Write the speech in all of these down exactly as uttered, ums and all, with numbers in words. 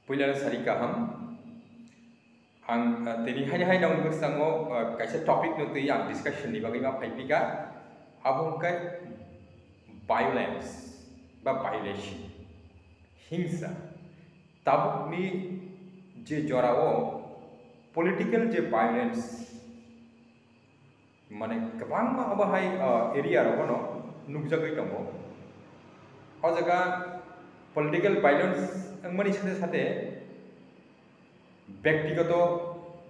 Puilano sari kaham. Ang, ah, tini haini haino ang bwskango, ah, kaisa topic no twi ang discussion ni bagwi ma phai phika. Abo hwnkhe violence ba violation. Hingsa. Tabukni je jorao political je violence mane kwbangma obo hai, ah, area rogo no nukjagwi tongo. O jaga political violence wngmani sate sate byaktigoto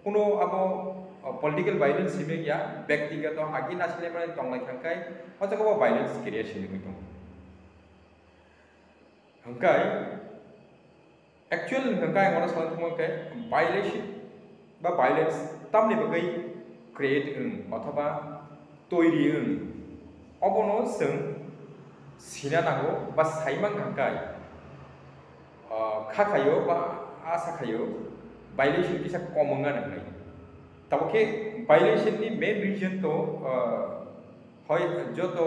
kuno abo, ah, political violence simi ya, byaktigoto hagi nasilai mani tonglai khangkai o jaga bo violence creation wngwi tongo. Hwnkhe, actual hwnkhe ang oro sana thangma khe violation ba violence tamni bagwi create wng othoba toiri wng, obono chwng sina nango ba saimang hwnkhe, ah, kha khaio ba asa khaio violation kisa kom wngna nangnai. Tabukhe violation ni main reason to, ah, Hoi joto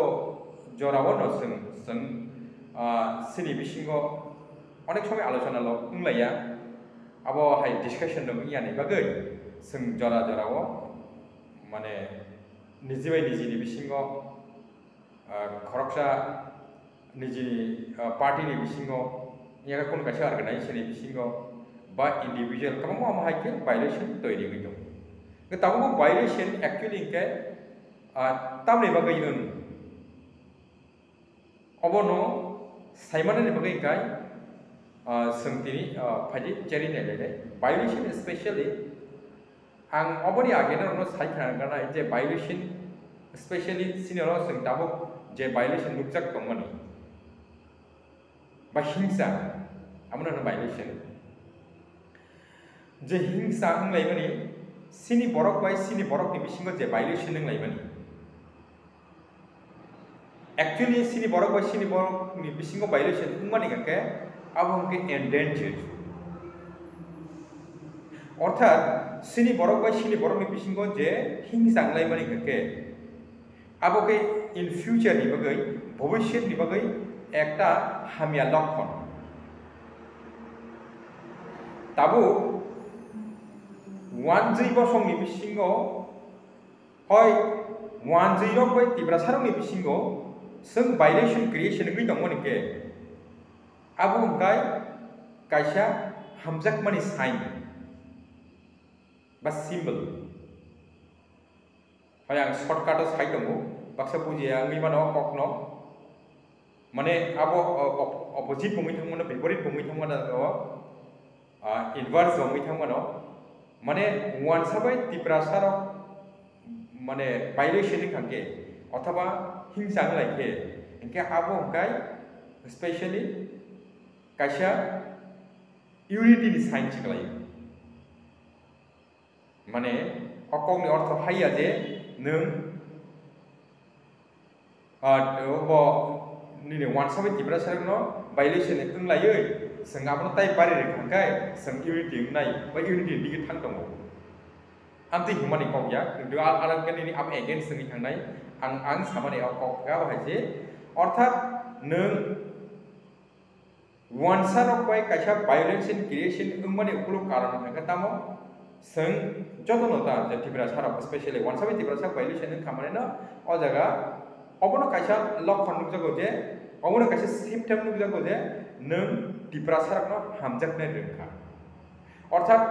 jorao no chwng, chwng, ah, chini bisingo onek somoi alochona lo wnglaiya. Abo hai discussion rok wngya ni bagwi chwng jora jorao mane niji bai niji ni bisingo, ah, khoroksa niji, ah, party ni bisingo, ya kunu kaisa organization ni bisingo, ba individual kwbangma omo hai khe violation twi rwgwi tongo. Tabukbo violation actually hwnkhe, ah, tamni bagwi wng? Obono saimanani bagwi hwnkhe, ah, chwng tini, ah, phaidi cherwi nailai nai. Violation specially ang oboni age norokno sai khna gana je violation specially sini oro chwng tabuk je violation nukjak tongmani. Ba hingsa, amo no violation. Je hingsa wnglaimani, sini borok bai sini borokni bisingo je violation wnglaimani. Actually, sini borok bai sini borokni bisingo violation wngmani hwnkhe, abo hwnkhe endangered. Orthat, sini borok bai sini borokni bisingo je hingsa wnglaimani hwnkhe, abo khe in future ni bagwi, bhobishyot ni bagwi ekta hamya lokkon. Tabuk wanjwi bosongni bisingo, hoi, wanjwi rok bai Tiprasa rokni bisingo chwng violation creation wngwi tongmani khe, abo hwnkhe kaisa hamjakmani sign ba symbol. Hoi ang shortcut o sai tongo, baksa bujiya wngwi mano o kokno. Mane abo, o, op-, opposite bo wngwi thangmano, biporit bo wngwi thangmano o, ah, inverse bo wngwi thangmano. Mane wansa bai Tiprasa rok mane violation wngkha khe, othoba hingsa wnglai khe, hinkhe abo hwnkhe specially kaisa unity ni sign se kwlaio. Mane, o kokni ortho haiya je nwng, ah, bo nini wansa bai Tiprasa rokno violation wnglaiwi, chwng abono tai bari rwkha hwnkhe chwng unity wngnai ba unity ni digi thang tongo. Amtwi hwnmani kok ya, kintu a-, alangkhe nini abo against wngwi thangnai, ang, ang samani o kok kha bo hai se. Orthat nwng Wansa rok bai kaisa violence and creation wngmani ukuluk karon hwnkhe tamo? Chwng jotono ta je Tiprasa rok, specially wansa bai Tiprasa violation wngkha mane no, o jaga obono kaisa lokkon nukjago je, obono kaisa symptom nukjago je nwng Tiprasa rokno hamjaknai rwngkha. Orthat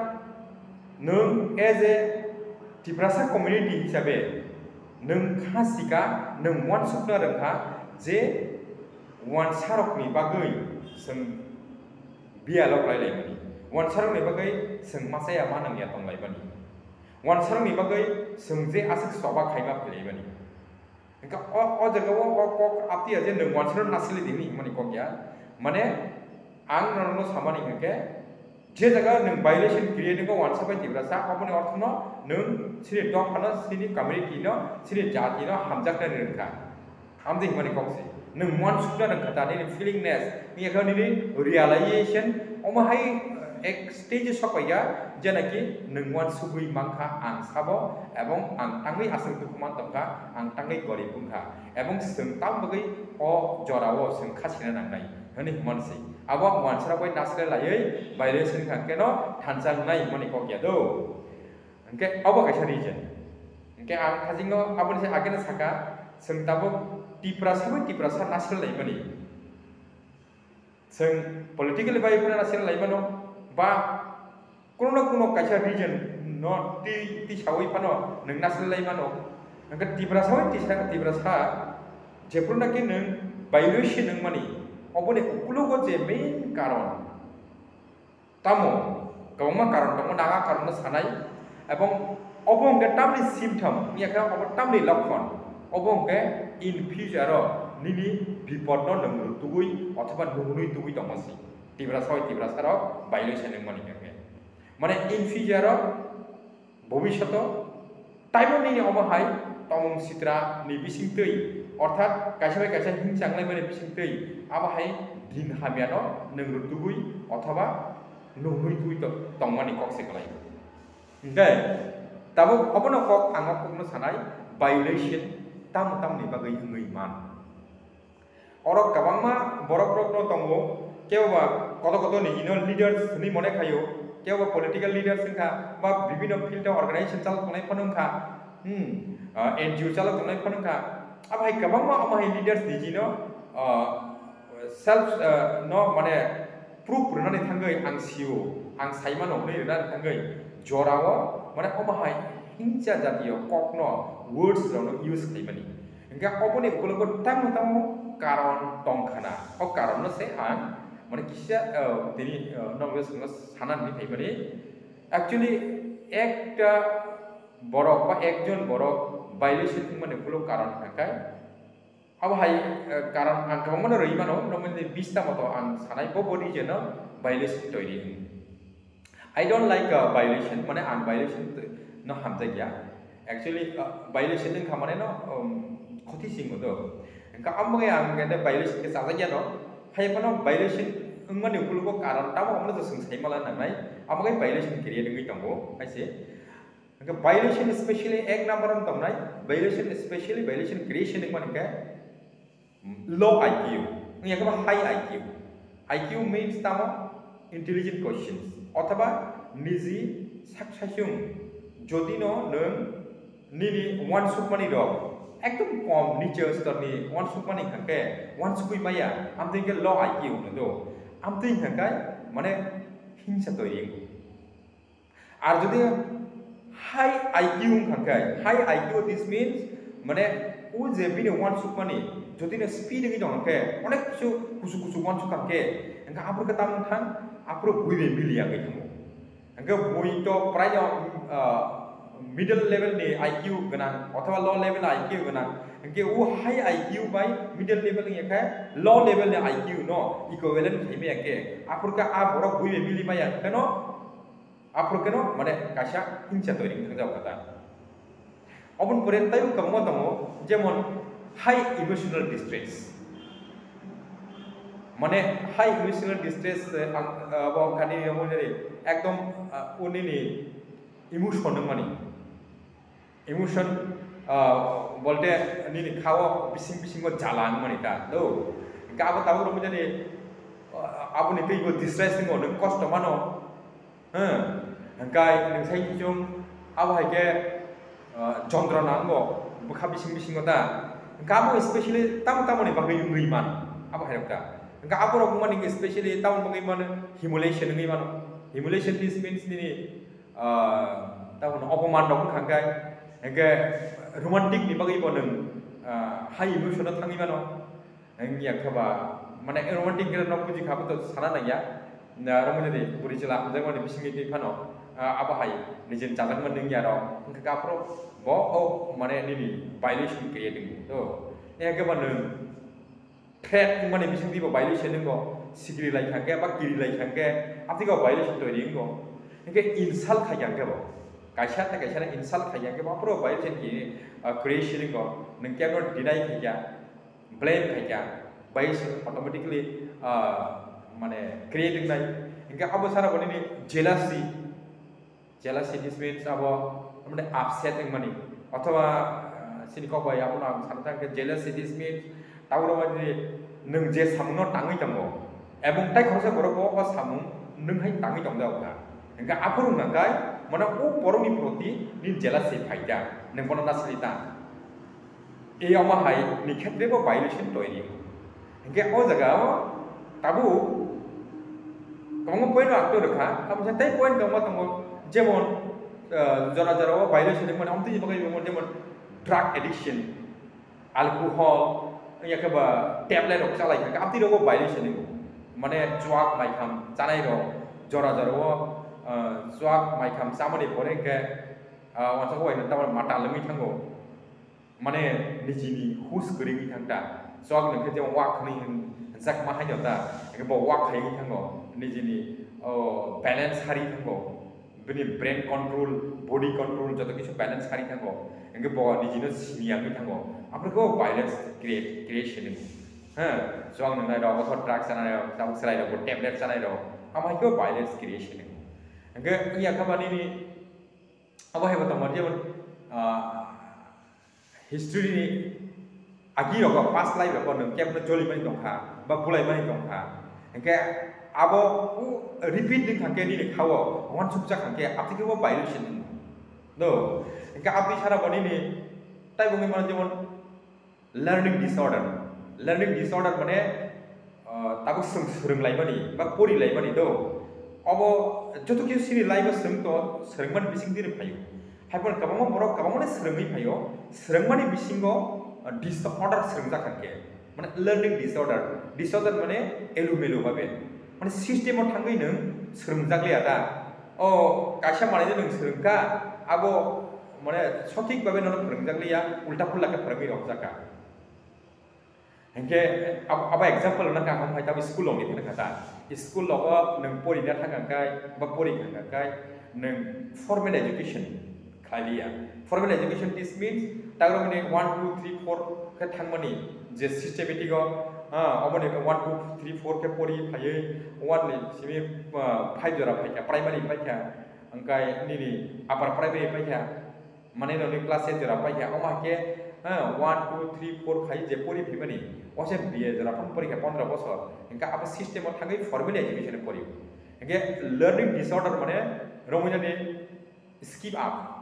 nwng as a Tiprasa community hisabe nwng kha sika, nwng uansukna rwngkha je wansarokni bagwi chwng biyalo klailaimani, wansarokni bagwi chwng machaya ma nangya tonglaimani, wansarokni bagwi chwng je aswk choba khaima phailaimani. Hwnkhe o, o jaga o, o kok aptiya je nwng wansarok nasili dini hwnmani kok ya. Mane, ang norokno samani hwnkhe, je jaga nwng violation create wngkha wansa bai Tiprasa, aboni orthono nwng chini dophano, chini community no, chini jati no hamjaknani rwngkha. Amtwi hwnmani kok se. Nwng uansukna rwngkha ta, nini feelingness, nini realization, omo hai ek stage o sokpaiya, je naki nwng uansugwi mankha ang sabo, ebong ang tangwi aswk dukhu man tongkha, ang tangwi gorib wngkha, ebong chwng tam bagwi o jorao chwng kha sina nangnai, hwnwi hwnmani se. Abo wansara bai nasle laiwi violation kha keno thansa wngnai hwnmani kok ya do. Hwnkhe abo kaisa reason. Hwnkhe ang khajingno aboni se ageno saka, chwng tabuk Tiprasa bai Tiprasa nasle laimani. Chwng politically bai phano nasle laimano ba kuno na kuno kaisa reason no ti, ti sawi phano nwng nasle laimano. Hwnkhe Tiprasa bai Tisa-, Tiprasa jephru naki nwng violation wngmani, oboni ukulogo je main karon. Tamo kwbangma karon tongo, naga karon no sanai, ebong obo hwnkhe tamni symptom, wngya khe obo tamni lokhon, obo hwnkhe in future o nini bipod no nwng rwtugwi othoba nuhunwi tugwi tongma si. Tiprasa bai Tiprasa rok violation wngmani hwnkhe. Mane in future o bobishoto taimo nini omo hai tomung sitra ni bisingtwi, orthat kaisa bai kaisa hingchang laimani bisingtwi, abo hai din hamya no nwng rwtugwi othoba nuhunwi tugwi to-, tongmani kok se kwlai. Hwnkhe tabuk obono kok ang o kokno sanai, violation tamo tamoni bagwi wngwi man. Oro kwbangma borok rok no tongo, kebo ba koto koto ni hino leaders hwnwi mone khaio, kebo ba political leaders wngkha, ba bibino field o organization chalok tongnai phano wngkha, hmm, ah, N G O chalok tongnai phano wngkha. Abo hai kwbangma omo hai leaders ni hino, ah, self, ah, no mane proof rwnani thangwi ang sio, ang saimano hwnwi rwnani thangwi jorao mane omo hai hingsa jatiyo kokno, words rokno use khaimani. Hingke oboni ukulogo tamo tamo karon tongkhana. O karonno se ang mane kisa, eh, tini, eh, nokle songno sanani phaimani. Actually, ekta borok ba ekjon borok violation wngmani ukulo karon hwnka khe, abo hai, eh, karon ang kwbangmano rwi mano, normal ni bista moto ang sanai bo body jeno violation toiri wng. I don't like, uh, violation, mane ang violation t-, no hamjakya. Actually, uh, violation wngkha mane no, um, khoti singo do. Hingke amo khe ang khe violation khe chajakya no. Hai phano violation wngmani ukulogo karon tamo omono to swng sai mala nangnai. Amo khe violation create wngwi tongo, hai se. Hingke violation specially ek number wng tongnai. Violation specially violation creation wngmani khe low I Q, wngya khe ba high I Q. I Q means tamo intelligent questions. Othoba niji sak saichung, jodi no nwng nini uansukmani rok ekdom kom niche stor ni uansukmani hwnkhe uansukwi maya, amtwi khe low I Q hwno do. Amtwi hwnkhe mane hingsa toiri. Ar jodi high I Q wngkha khe, high I Q this means mane o je bini uansukmani jodi no speed wngwi tongkha khe, onek kisu kuchuk kuchuk uansuk kha khe, hingkhe aphuru khe tamo wngkha, aphuru bui bai mili ya wngwi thango. Hingkhe bui to prai no, ah, middle level ni I Q gwnang othoba low level I Q gwnang, hingkhe o high I Q bai middle level wngya khe low level ni I Q no equivalent khaimaya khe, aphuru khe a borok bui bai mili maya khe no, aphuru khe no mane kaisa hingsa toiri wngkha kha ta. Oboni pore taibo kwbangma tongo, jemon high emotional distress. Mane high emotional distress, eh, ang, eh, bo wngkha nini omo nini ekdom, eh, o nini emotion wngmani. Emotion, ah, bolte nini khao bising bisingo jala wngmani ta, do. Hingke abo tabuk rwmani, ah, aboni teibo distress wngo, nwng kosto mano. Hmm. Hingke nwng sai kichung abo hai khe, ah, jontrona wngo, bwkha bising bisingo ta. Hingke abo specially tamo tamoni bagwi wngwi man, abo hai rok ta. Hingke abo rok wngmani specially tamoni bagwi mano humiliation wngwi mano. Humiliation this means nini ah, tabuk no opoman rok wngkha khe, hingke romantic ni bagwi bo nwng, ah, high emotion o thangwi mano. Wngya khe ba, mane romantic khe no buji kha, bo to sana nangya. Na, romani ni bwrwi chwla hamjakmani bisingtwi phano, ah, abo hai nijini chajakmani wngya rok. Hingke aphuru bo, o, mane nini violation create wngo. To, hingke ba nwng threat wngmani bisingtwi bo violation wngo, sikiri lai thangkhe ba kiri lai thangkhe, aphuru violation toiri wngo. Hingke insult khai thangkhe bo, kaisa tei kaisa no insult khai thangkhe bo, aphuru violation ki, ah, creation wngo, nwng kebo deny khaikha, blame khaikha, violation automatically, ah, mane create wngnai. Hingke abo sara bo nini jealousy, jealousy this means abo, mane, upset wngmani, othoba, ah, chini kok bai abono ang sana thangkhe jealousy this means tabuk rwmani nwng je samungno tangwi tongo, Ebong tai khoroksa borok bo o samung nwng hai tangwi tongjago kha. Hingkhe aphuru hwnka khe, mane o borokni proti nini jealousy phai kha, nwng bono nasri ta. Ei omo hai ni khetre bo violation toiri. Hingkhe o jaga o tabuk kwbangma point ang twi rwkha, abo se tei point kwbangma tongo, jemon, ah, jora jora o violation ni mane amtwi bagwi jemon drug addiction, alcohol, yakhe ba tablet rok chalai kha, amtwi rogo violation ni mane chuak mai kham chanai rok jora jora o, ah, chuak mai kham chamani pore hingkhe, ah, wansok bai tamar mata lwngwi thango. Mane nijini hus kwrwi wngwi thang ta. Chwk nung khe jemon wak hwnwi hwn-, hwnjakma haino ta. Hwnkhe bo wak hai wngwi thango. Nijini, o, balance hari thango. Bini brain control, body control, joto kisu balance hari thango. Hwnkhe bo nijino siniya wngwi thango. Aphuru khe bo violence create, creation wngwi. Ha, chwk nungnai rok, othor drugs chanai rok, tabuk chwrai rok, bo tablet chanai rok. Amo hai khe bo violence creation wngwi. Hwnkhe wngya khe ba nini Abo hai bo tongmani jemon, ah, history ni agi rogo past life rogo nwng kebno jolimani tongkha, ba bulaimani tongkha. Hingke abo u repeat wngkha khe nini khao, wansukjak kha khe, aboni khe bo violation wngkha. No, hingke aboni sara bo nini tai bo wngwi mano jemon, Learning disorder. Learning disorder mane, ah, tabuk swrwng swrwnglaimani ba porilaimani do. Obo joto khe sini life o swrwng to, swrwngmani bising dini phaio. Hai phano kwbangma borok kwbangmani swrwngwi phaio. Swrwngmani bisingo, ah, disorder swrwngjak kha khe. Mane learning disorder. Disorder mane elumelu babe. Mane system o thangwi nwng swrwngjak liya ta. O kaisa manwi nwng swrwngkha, abo mane sothik babe nono phwrwngjak liya, ulta pulta khe phwrwngwi rokjak kha. Hingke ab-, abo example wngkha ang hai tamo school rokni phano kha ta. School rogo nwng porina thang kha khe ba pori kha khe nwng formal education khlai liya. Formal education this means tagrok ni one, two, three, four khe thangmani je systematic o, ah, oboni one, two, three, four khe pori phaiwi one ni simi, ah, five jora phaikha, primary paikha, hingkai nini upper primary paikha, mane noni class eight jora paikha, omo hai khe, ah, one, two, three, four khai je pori phaimani, o se B A jora phano porikha pondro bosor, hingkhe abo system o thangwi formal education pori. Hingkhe learning disorder mane romwi nani skip up.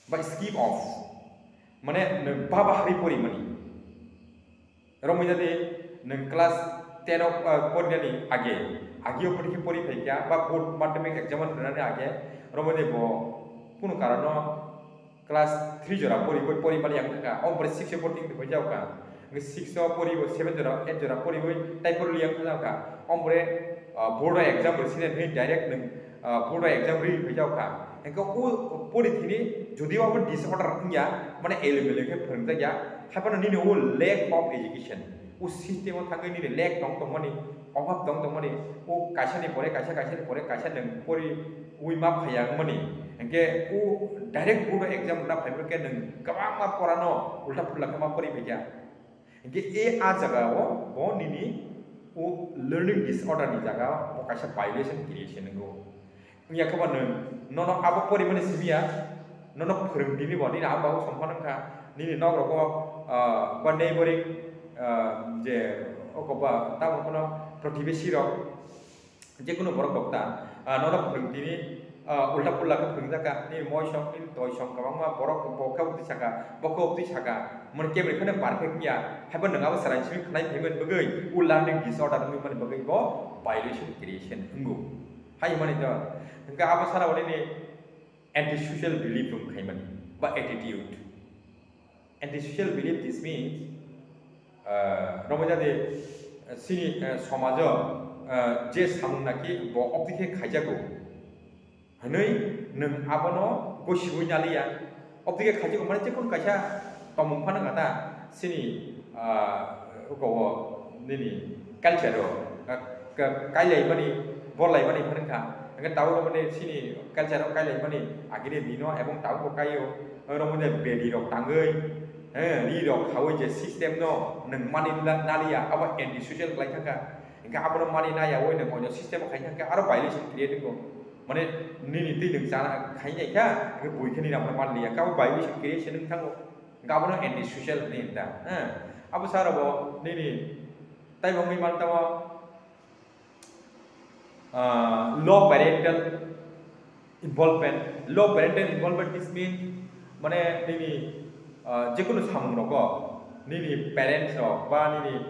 Ba skip off, mane nwng baba hari porimani. Romwi jadi nwng class ten o, ah, porinani age, age o pori khe pori phaikha, ba board madhyamik exam rwnani age, romwi bo kunu karono class three jora pori, pori mani ang thangkha, o pore six o pori thang phai jao kha. Hingke six o pori bo seven jora, eight jora pori oi, tai pori liya phano kha. Omo pore, ah, board o exam rwsine hwnwi direct nwng, ah, board o exam rwi phai jao kha. Hingke o pori thini jodi o abo disorder wngya, mane elumelu khe phwrwngjak ya, hai phano nini o lack of education, o system o thangwi nini lack tong tongmani, obhab tong tongmani, o kaisa ni pore kaisa, kaisa ni pore kaisa nwng pori ui ma phaiya wngmani. Hingke o direct board o exam rwna phai phai khe nwng kwbangma porano ulta pulta khe ma pori phaikha. Hingke e a jaga o bo nini o learning disorder ni jaga o bo kaisa violation creation wngo. Wngya khe bo nwng nono abo porimani simi ya, nono phwrwng tini bo nini abo abo songphano wngkha, nini nok rogo, ah, ba neighboring, ah, je oko ba tamo phano protibesi rok, jekunu borok dokta, ah, nono phwrwng tini, ah, ulta pulla khe phwrwngjak kha, nini moisong, nini toisong, kwbangma borok bo khe bwtwi saka, bo khe bwtwi saka, mani kebri phano perfect wngya, haibo nwng abo chwrai simi khwnai phaimani bagwi, o learning disorder wngwi mani bagwi bo violation creation wngo. Hai hwnmani to, hwnkhe abo sara bo nini antisocial belief wng khaimani, ba attitude. Antisocial belief, this means, ah, romwi jadi, ah, sini, ah, somajo, ah, je samung naki bo obdi khe khaijago hwnwi nwng abono gosiwi naliya. Obdi khe khaijago mane jekunu kaisa tongmung phano kha ta sini, ah, oko o nini culture o, ah, ka-, kailaimani, borlaimani phano kha. Hwnkhe tabuk romwi sini culture o kailaimani agini dino ebong tabukbo kaio. Romwi bedi rok tangwi, eh, ri rok khawi je system no nwng mani la-, naliya, abo anti social khlai thangkha. Hingkhe abono mani naiyawi nwng oino system o khai thangkhe aro violation create wngo. Mane nini twi nwng chana khai nai kha, hingkhe bui khe nini abono mani liya, khe abo violation creation wng thango. Hingkhe abono anti social hwnwi hwn ta, eh. Abo sa rokbo nini taibo wngwi man tamo, Ah, low parental involvement. Low parental involvement this mean, mane, nini, ah, jekunu samung rogo nini parents rok ba nini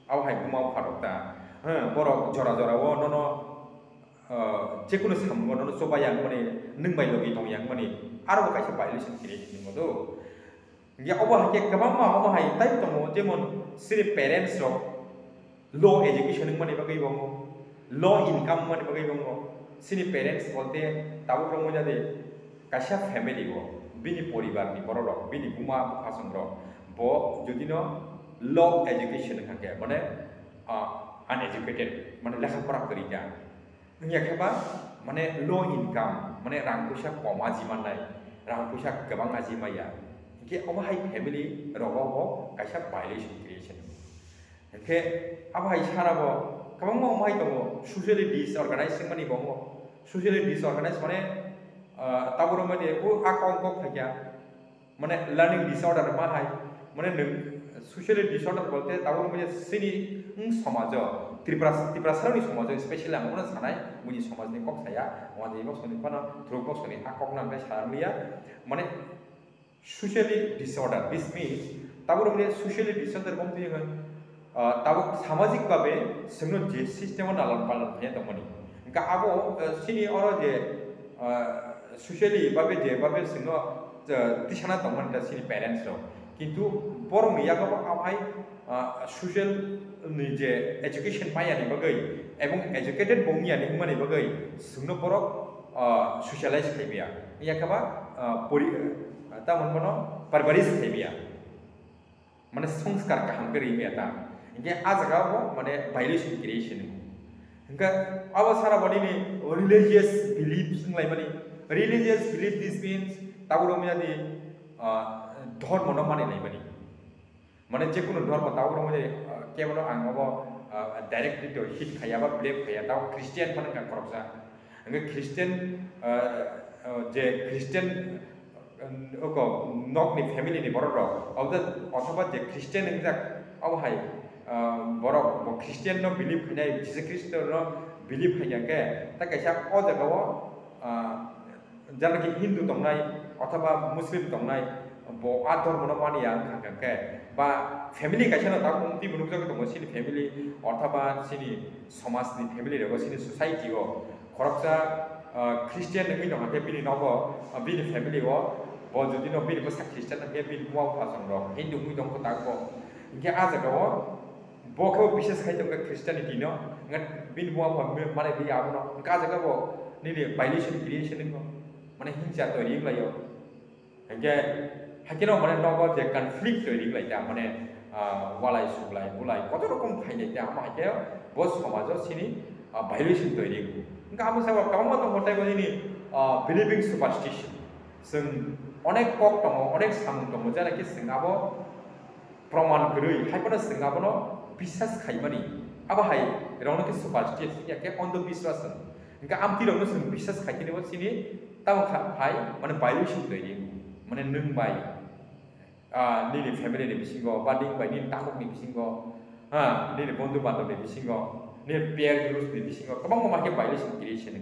abo hai buma bupha rok ta, ha, borok jora jora o nono, ah, jekunu samungo nono choba yang mani, nwng bai logi tong yang mani, aro bo kaisa violation create hinwi do. Hingke obo hai khe kwbangma omo hai tei tongo, jemon sini parents rok low education wngmani bagwi bo, low income wngmani bagwi bo, sini parents bolte tabuk rok wngya de kaisa family o, bini poribar ni borok rok, bini buma bupha song rok, bo jodi no low education wngkha khe, mane, ah, uneducated, mane lekha pora kwrwi kha. Wngya khe ba, mane, low income, mane, rang puisa kom aji mannai, rang puisa kwbang aji maya. Hingke omo hai family rogo bo kaisa violation creation. Hingke abo hai sara bo kwbangma omo hai tongo, socially disorganized wngmani bo, socially disorganized mane, ah, tabuk rok mane o a kok kok phaikha. Mane learning disorder ma hai, mane nwng socially disorder bolte tabuk mane sini wng somajo, Tripura, Tiprasarokni somajo specially ang bono sanai, buini somajni kok saya, wngkha je boksoni phano through boksoni a kok nang khe salamliya, mane socially disorder, this means tabuk mane socially disorder bomtwi wngkha, ah, tabuk samajik babe chwngno je system o nalan palan khaina tongmani. Hingke abo, ah, sini oro je, ah, socially babe je babe chwngno, ah, tisana tongmani ta sini parents rok. Kintu borokni yago bo abo hai, ah, social ni je education paiyani bagwi ebong educated bo wngya ni wngmani bagwi chwngno borok, ah, socialize khaimaya. Yakhe ba, ah, pori-, ah, tamoni bono parvarish khaimaya. Mane, songskar kaham khe rimaya ta. Hingke a jaga bo, mane, violation creation. Hingke abo sara bo nini religious beliefs wnglaimani. Religious belief, this means, tabuk rok miyani, ah, dhormo no mani laimani. Mane, jekunu dhormo tabuk rok miyani, ah, kebono ang abo, ah, directly to hit khaya ba blame khaya, tabuk Christian phano wngkha khoroksa. Hingke Christian, ah, ah, je Christian, um, oko nokni family ni borok rok, obo othoba je Christian wngjak, abo hai, ah, borok bo Christian no believe khainai, Jisu Khristo no believe khaikha khe, ta kaisa o jaga o, ah, janaki Hindu tongnai, othoba Muslim tongnai, bo a dhormo no mani ya wngkha khe, ba family kaisa no tabuk twibo nukjagwi tongo, chini family, othoba chini somaj ni family rego, chini society o, khoroksa, ah, Christian wngwi tongkha khe bini nogo, ah, bini family o, bo jodi no bini bwsa Christian wngkhe bini buma bupha song rok Hindu wngwi tongkha tak bo. Hingkhe a jaga o bo khe bo biswas khai tongkha Christianity no, hingkhe bini buma bupha mane bini abono, hingkhe a jaga bo nini violation creation wngkha, mane hingsa toiri wnglaio. Hingke, hakhe no mane nogo je conflict twi ri lai ta, mane, ah, walai suglai bulai koto rokom khainai ta, amo hakhe bo somajo sini, ah, violation twi ri. Hingke amo sabo kwbangma tongo tei bo nini, ah, believing superstition. Chwng onek kok tongo, onek samung tongo, jara khe chwng abo proman kwrwi, hai phano chwng abono biswas khaimani. Abo hai rokno khe superstition ya khe ondhobiswas hwno. Hingke amtwi rokno chwng biswas khai khe bo chini tamo kha phai, mane violation twi ri, mane nwng bai, ah, nini family ni bisingo, ba nwng bai nini takhuk ni bisingo, ha, nini bondhu bandhab ni bisingo, nini peer group ni bisingo, kwbangma ma khe violation creation.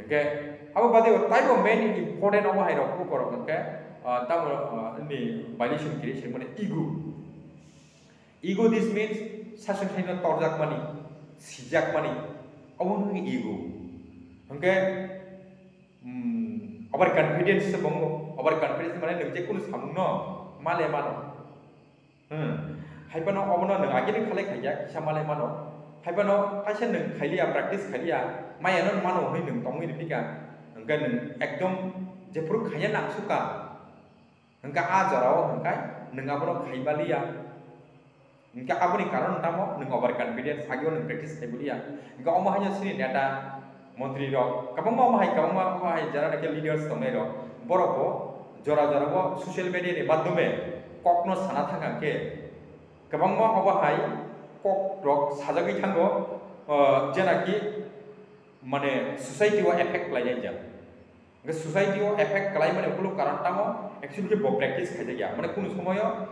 Hingke abo bade o taibo main important omo hai rok buko rok hingke, ah, tamo, ah, ni violation creation mane ego. Ego, this means saswk saino torjakmani, sijakmani, obo wngkha ego. Hingke, mm, over confidence se bongo, over confidence mane nwng je kunu samungno male mano. Hmm. Hai phano obono nwng agini khalai khaiya, kisa male mano. Hai phano kaisa nwng khailiya, practice khailiya, mayano mano hwnwi nwng tongwi rwphika. Hingke nwng ekdom jephuru khaiya nangsuka. Hingke a jorao hingke nwng abono khaimaliya. Hingke aboni karon tamo nwng over confidence, agio nwng practice khaimaliya. Hingke omo haino chini neta, montri rok, kwbangma omo hai, kwbangma omo hai jara naikhe leaders tongnai rok, borok bo jora jora bo social media ni madhyome kokno sana thang khe, kwbangma obo hai kok rok sajagwi thango, ah, jenaki mane society o effect khlainai jang. Hingke society o effect khlaimani ukuluk karon tamo, actually khe bo practice khaijakya. Mane kunu somoyo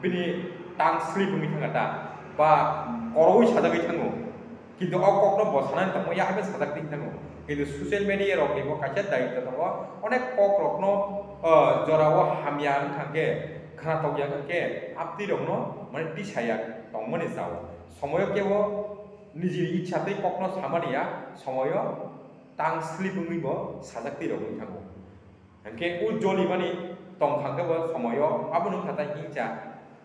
bini tang slip wngwi thangkha ta, ba koroui sajagwi thango. Kintu o kokno bo sanani tongmo ya, abo sajak twi thango. Kintu social media rokni bo kaisa daityo tongo, onek kok rokno, o, jorao hamya wngkha khe, khnatokya wngkha khe, aptwi rokno mane tisaya tongmani jao. Somoyo kebo nijini ichha twi kokno samani ya, somoyo tang slip wngwi bo sajak twi rok wngwi thango. Hingke o joli mani tong kha khe bo somoyo abo nung kha ta hingcha,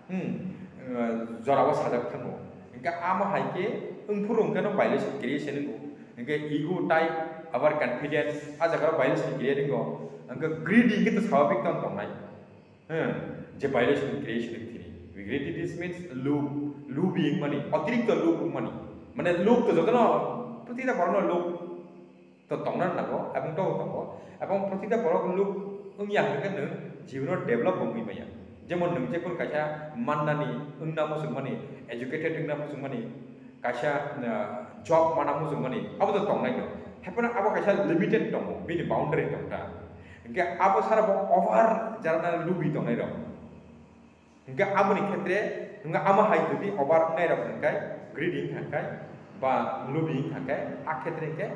hmm, eh, jorao sajak thango. Hingke amo hai khe wngphuru hingke no violation creation wngo. Hingke ego tai over confidence a jaga o violation create wngo. Hingke greed hingke to swabhabik tong tongnai. Hmm, je violation creation wngthini. Greed, this means lob, lobi wngmani, otirikto lob wngmani. Mane lob to jotono, protita borokno lob to tongna nango, ebong to tongo. Ebong protita borok lob wngya hingke nwng jibono develop bo wngwi maya. Jemon nwng jekun kaisa mannani wngna muchungmani, educated wngna muchungmani, kaisa, ah, job mana muchungmani, abo to tongnai no. Haiphano abo kaisa limited tongo, bini boundary tongta. Hingke abo sara bo over jarana lubi tongnai rok. Hingke aboni khetre, hingke amo hai jodi over wngnai rok hingkai, greedy hingkha khe, ba lubi hingkha khe, a khetre hingke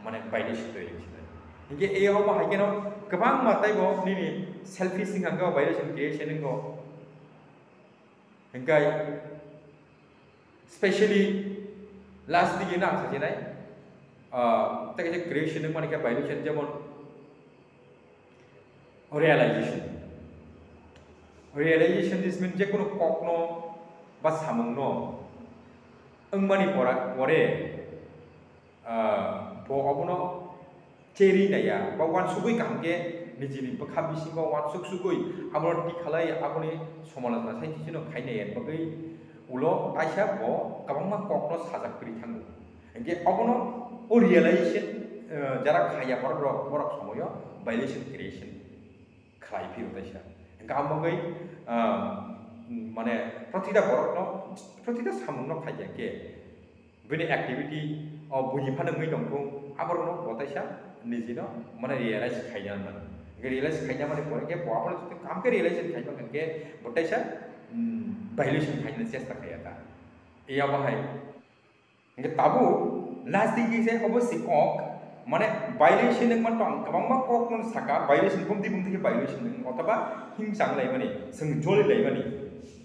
mane violation twi ringjinai. Hingke e omo hai kheno kwbangma taibo nini selfish hingkha khe violation creation wngo. Hingkai specially last dige na ang sajinai, ah, tei kaisa creation wngmani khe violation jemon realization. Realization this means jekunu kokno ba samungno wngmani pora-, pore, ah, bo obono cherwi naiya, ba uansugwi kaham khe nijini bwkha bisingo uansuk sugwi abono tikhalai aboni somalojona sai sino khainai bagwi ulo kaisa bo kwbangma kokno sajak kwrwi thango. Hingke obono o realization, eh, jara khaiya borok rok, borok somoyo violation creation khlai phiro taisa. Hingke amo bagwi, ah, mane protita borokno, protita samungno khaiya khe, bini activity o buini phano wngwi tongthung, aborokno bo taisa nijino mane realize khaina nang. Hingke realize khaina mani pore khe bo abono jotto kaham khe realize khaima hingke bo taisa, mm, violation khaina chesta khaiya ta. Iya bahai. Hingke tabuk last dige se obo se kok, mane violation wngma tong, kwbangma kokno saka, violation bumti bumti khe violation wng, othoba himchang laimani, chwng joli laimani.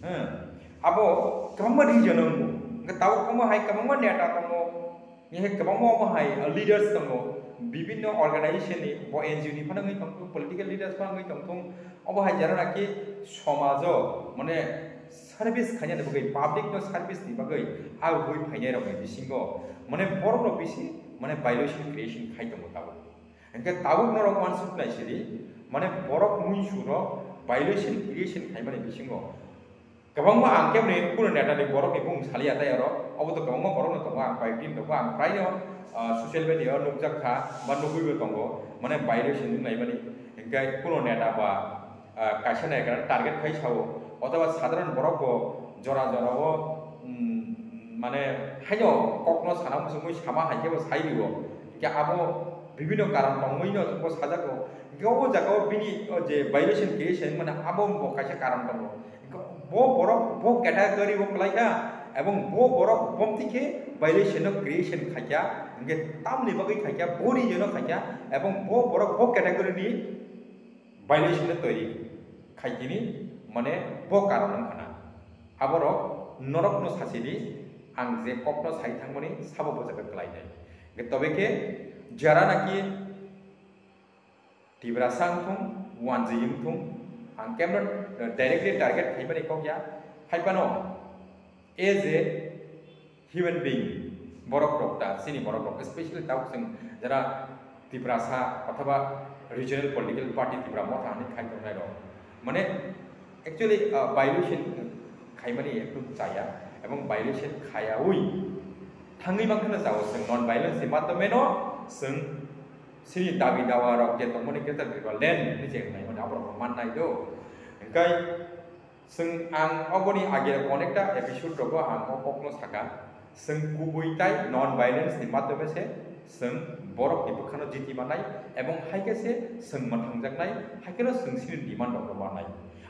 Hmm. Abo kwbangma reason wngo. Hingke tabuk omo hai kwbangma neta tongo, hingke kwbangma omo hai leaders tongo, bibinno organization ni, bo N G O ni phano wngwi tongthung, political leaders phano wngwi tongthung, obo hai jara naki somajo, mane, service khainani bagwi, public no service ni bagwi, a ugwi phainai rokni bisingo, mane, borok no bisi, mane, violation creation khai tongo tabuk. Hingke tabuk norok uansuk nai sidi, mane, borok muisu rok violation creation khaimani bisingo kwbangma ang khe mane kuno neta ni borok ni bung saliya tai aro, obo to kwbangma borok no tongo, ang koi tin tongo, ang prai no, ah, social media o nukjak kha, ba nugwi bo tongo, mane, violation wngnaimani, hingke kuno neta ba, ah, kaisa nai kana target khai sao, othoba sadharon borok bo jora jora o, mm, mane haino kokno sana muchungwi sama hai khe bo sai rio, hingke abo bibinno karon tongwi no bo sajago, hingke o jaga o bini o je violation creation mane abo bo kaisa karon tongo, hingke bo borok bo category o kwlai kha, ebong bo borok bomti khe violation no creation khaikha, hingke tamni bagwi khaikha, bo reason no khaikha, ebong bo borok bo category ni violation no toiri khaikini, mane bo karon wngkha na. Aborok norokno sachini, ang je kokno sai thangmani sabo bo jaga kwlainai. Hingke tobe khe jara naki Tiprasa wngthung, wanjwi wngthung, ang kemno directly target khaimani kok ya, hai phano as a human being, borok rok ta, chini borok rok, especially tabuk chwng jara Tiprasa othoba regional political party Tipra Motha hinwi khai tongnai rok. Mane, actually, ah, violation khaimani ekdum chaya, ebong violation khayawi thangwi mankha na jao chwng non violence ni madhyome no chwng chini dabi dawa rok je tongmani Greater Tipraland hinwi je wngnai mani aborok rok mannai do. Hingkai Chwng ang oboni age onekta episode rogo ang o kokno saka, chwng kubui tai non violence ni madhyome se chwng borok ni bwkhano jiti mannai, ebong hai khe se chwng mwthangjaknai, hai kheno chwng chini demand rok rw mannai.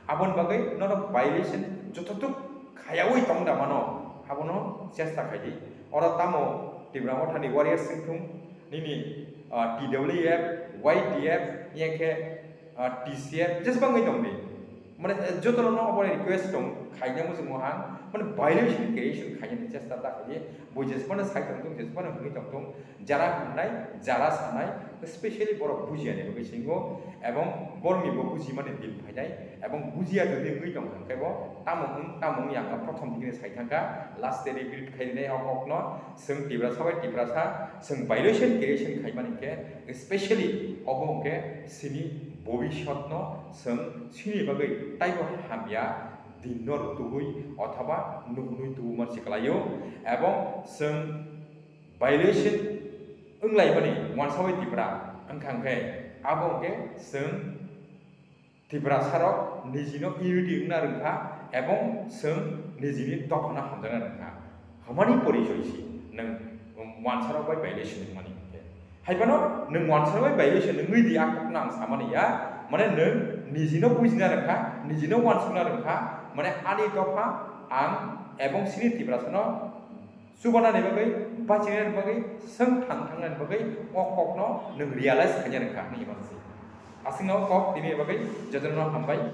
Aboni bagwi norok violation jototuk khayawi tong da mano, abono chesta khai di. Oro tamo Tipra Mothani warriors wng thung, nini, ah, T W F, Y T F, yekhe, ah, T C F, jesbangwi tongdi. Mane, eh, jotono no obo request tong khaina muchungo ang, mane violation creation khaina chesta ta khaidi, bo jesbano sai tong thung, jesbano hwnwi tong thung, jara hwnai, jara sanai, specially borok bujiya ni bagwi singo, ebong borokni bo bujimani din phainai, ebong bujiya jodi wngwi tong kha khe bo tamo wng, tamo wng yang kha prothom digi sai thang kha, last day repeat khai rinai o kokno, chwng Tiprasa bai Tiprasa, chwng violation creation khaimani khe, specially obo hwnkhe chini bobiswtno chwng chini bagwi taibo hamya dinno rwtugwi othoba nuhunwi tubuma siklaio, ebong chwng violation wnglaimani uansugwi Tipra wngkha hwnkhe abo hwnkhe chwng Tiprasarok nijino unity wngna rwngkha ebong chwng nijini dophano hamjakna rwngkha. Hamani porichoi si nwng uansarok bai violation wngmani hwnkhe. Haiphano nwng uansarok bai violation wngwi di a kokno ang samani ya, mane nwng nijino bujina rwngkha, nijino uansukna rwngkha, mane ani dopha ang ebong chini Tiprasano chubanani bagwi, bachinani bagwi, swng thang thangnani bagwi o kokno nwng realize khaina rwngkha hinwi mano se. Aswkno o kok tini bagwi jotono hambai.